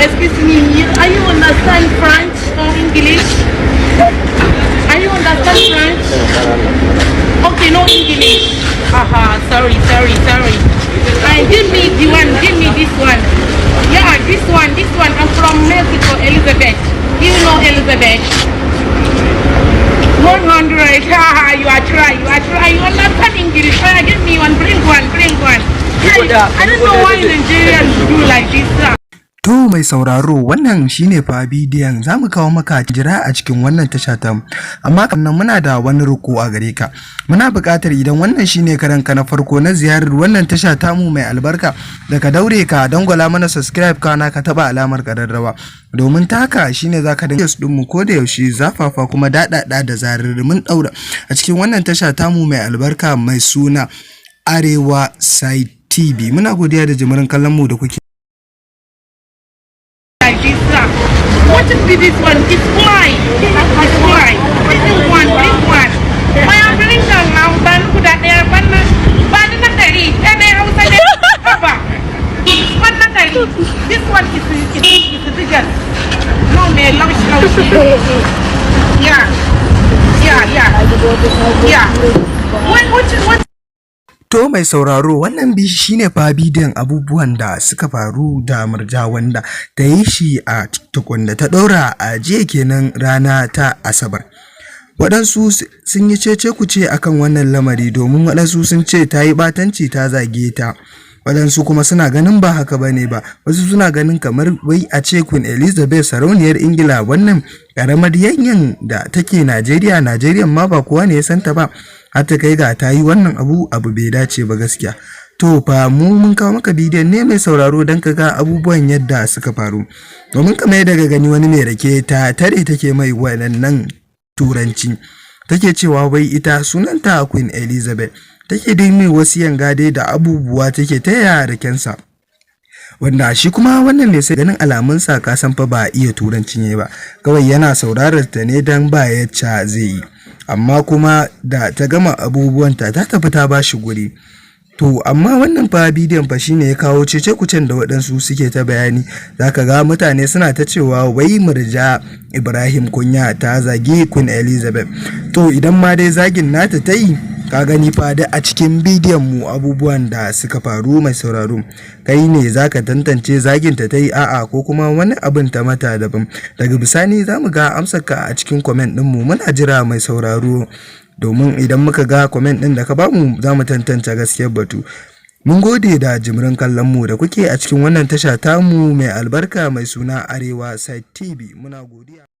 Excuse me, are you understand French or English? Are you understand French? Okay, no English. Aha, sorry, sorry, sorry. Give me the one, give me this one. Yeah, this one, this one. I'm from Mexico, Elizabeth. Do you know Elizabeth? 100. Ha, you are trying, you are trying. You understand English. Give me one, bring one, bring one. I don't know why Nigerians do like this. To mai sauraro, wannan shine fa bidiyon za mu kawo maka jira a cikin wannan tasha ta. Amma nan muna da wani roƙo a gare ka. Muna buƙatar idan wannan shine karanka na farko na ziyarar wannan tasha tamu mai albarka, da ka daure ka dangwala mana subscribe, kana ka taba alamar ƙararrawa, domin ta haka shine za ka dinga ɗin mu ko da yaushe zafafa kuma daɗaɗa da zarar mun ɗaura a cikin wannan tasha tamu mai albarka mai suna Arewa Side TV. Muna godiya da jimirin kallon mu da kuke. Like this. What is this one? It's fly. It's fly. Bring one, bring one. My bring one now. Ban guda ɗaya, ban na, ba ni na 100. Ɗaya na Hausa ne. Haba. Ban na 100. This one is biggest. No, me laushi laushi. Yeah. What To mai sauraro, wannan bi shine fa bidiyon abubuwan da suka faru da Murja, wanda ta yi shi a TikTok, wanda ta ɗora a jiya kenan, rana ta Asabar. Waɗansu sun yi cece-kuce akan wannan lamari, domin waɗansu sun ce ta yi ɓatanci, ta zage ta. Waɗansu kuma suna ganin ba haka ba ne ba. Wasu suna ganin kamar wai a ce Queen Elizabeth, sarauniyar Ingila, wannan ƙaramar yanyan da take Najeriya, Najeriya ma ba kowa ne ya santa ba, har ta kai ga ta yi wannan abu, abu bai dace ba gaskiya. To fa mu mun kawo maka bidiyon ne, mai sauraro, don ka ga abubuwan yadda suka faru. Domin kamar yadda ka gani, wani mai rake ta tare take mai waɗannan turanci. Take cewa wai ita sunanta Queen Elizabeth. Take dai mai wasu yanga dai da abubuwa, take taya rakensa. Wanda shi kuma wannan mai sai ganin alamunsa, ka san fa ba iya turanci ne ba, kawai yana saurarar ta ne don ba yacca zai yi. Amma kuma da ta gama abubuwanta, ta tafi ta ba shi guri. To amma wannan fa bidiyon fa shine ya kawo cece-kucen da waɗansu suke ta bayani. Zaka ga mutane suna ta cewa wai Murja Ibrahim Kunya ta zagi Queen Elizabeth. To idan ma dai zagin nata ta yi, ka gani fa da a cikin bidiyon mu abubuwan da suka faru. Mai sauraro, kai ne zaka tantance zagin ta yi, a'a, ko kuma wani abin ta mata daban. Daga bisani za mu ga amsar ka a cikin comment ɗin mu. Muna jira, mai sauraro, domin idan muka ga comment ɗin da ka bamu, za mu tantance gaskiyar batu. Mun gode da jimirin kallon mu da kuke a cikin wannan tasha tamu mai albarka mai suna Arewa Side TV. Muna godiya.